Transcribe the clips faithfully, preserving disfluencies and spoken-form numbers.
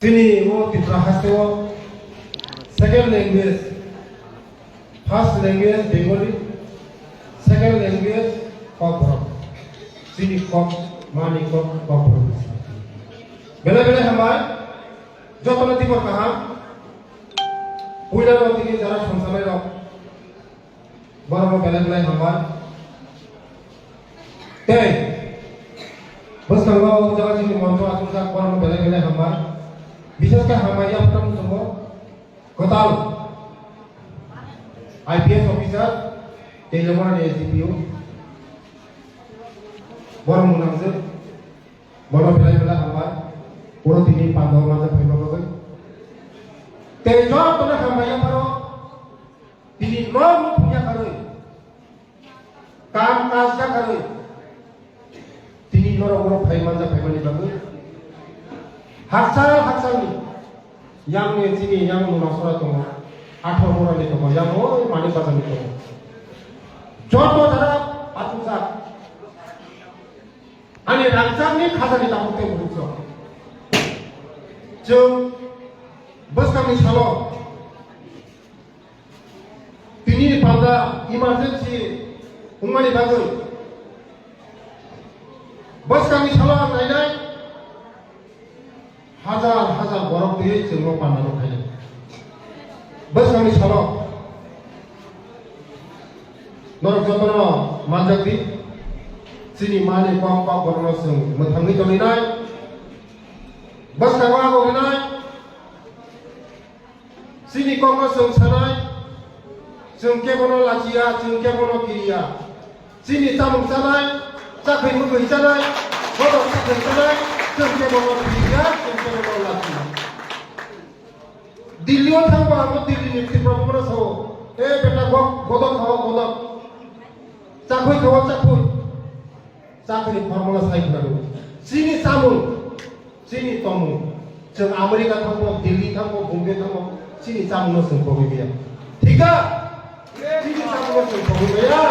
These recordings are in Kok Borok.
Chini o Tripura haste o second language, first language Bengali, second language Kokborok. Chini Kok, mani Kok, Kokborok. Belai belai hambai, jotono tibor kaham. Puila rok tini jara songsanai rok. Borokno belai belai hambai. Tei bwskango o jaga chini moncho achukjak, borokno belai belai hambai. Bishesh khe hambai yapharna muchungo kwtal I P S officer, tei Lemurani S D P O. Borok mwnamjwk, borokno belai belai hambai. Puro tini pandao manjak phaima bagwi. Tei jotono hambai yapharo. Tini norok no phungya karwi, kam kaj ya karwi, tini norok oro phai manja phaimani bagwi hakchal hakchalni yang ni chini yang no nasora tongo, athor mora ni tongo, yang o mani bazar ni tongo, joto jara achukjak. Ani rangchakni khajani tabuk tei bukhuk chwng bwskangni salo tini panda emergency wngmani bagwi bwskangni salo ang nainai hajar hajar borok twiwi chwngno pandano khainai. Bwskangni salo norok jotono manjak di, chini mani kok kok borokno chwng mwthangwi tongwinai. Bwskango abo hwnai, chini kokno chwng sanai, chwng kebono lachiya, chwng kebono kiriya. Chini chamung chanai, chakhwi mwkhwi chanai, bodo chakhwi chanai, chwng kebono kiriya, chwng kebono lachiya. Delhi o thangba, amo Delhi ni Tripura buphano sao, "E beta, bo-, bodok khao, bodok. Chakhwi khao, chakhwi." Chakri formula sai khwlano. Chini chamung, chini tongmung. Chwng America thango, Delhi thango, Bombay thango, chini chamungno chwng pogwi maya. Thik da? Chini chamungno chwng pogwi maya.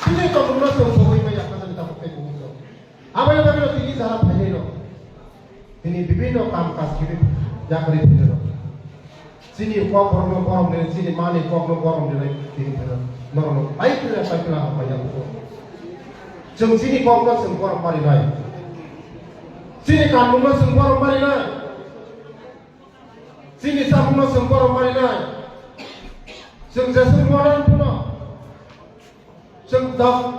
Chini tongmungno chwng pogwi maya. Khajani tabuk tei pogwi maya. Aboni bagwino tini jara phainairok. Tini bibhinno kam kaj kiri yakri philero. Chini kok borokno borom de, chini mani kokno borom de, tini philero. Norokno paipila paipila hambai ya. Chwng chini kokno chwng borom mari nai. Chini kanmungno chwng borom mari nai. Chini samungno chwng borom mari nai. Chwng jeswk modern phano. Chwng dok-,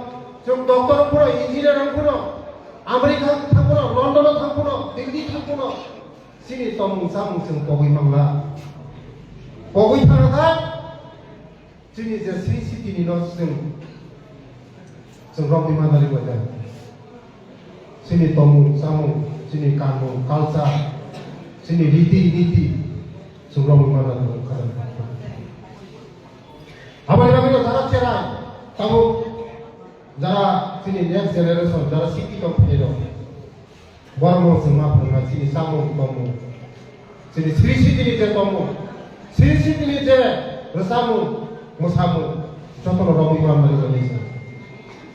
chwng doctor wng phano, engineer wng phano, America thang phano, London thang phano, Delhi thang phano, chini tongmung chamung chwng pogwi mangla. Pogwi thangkha, chini je Sri Siti ni no chwng, chwng romwi manali wajak. Chini tongmung chamung, chini kanmung, culture, chini riti niti, chwng romwi manali wajak. Aboni bagwino jara cherai, tabuk jara chini next generation, jara sikito phairok, borokno chwng ma phwrwngkha chini chamung tongmung, chini Sri Sitini je tongmung, Sri Sitini je rwchapmung, mwsamung, jotono romwi manmani bagwi chwng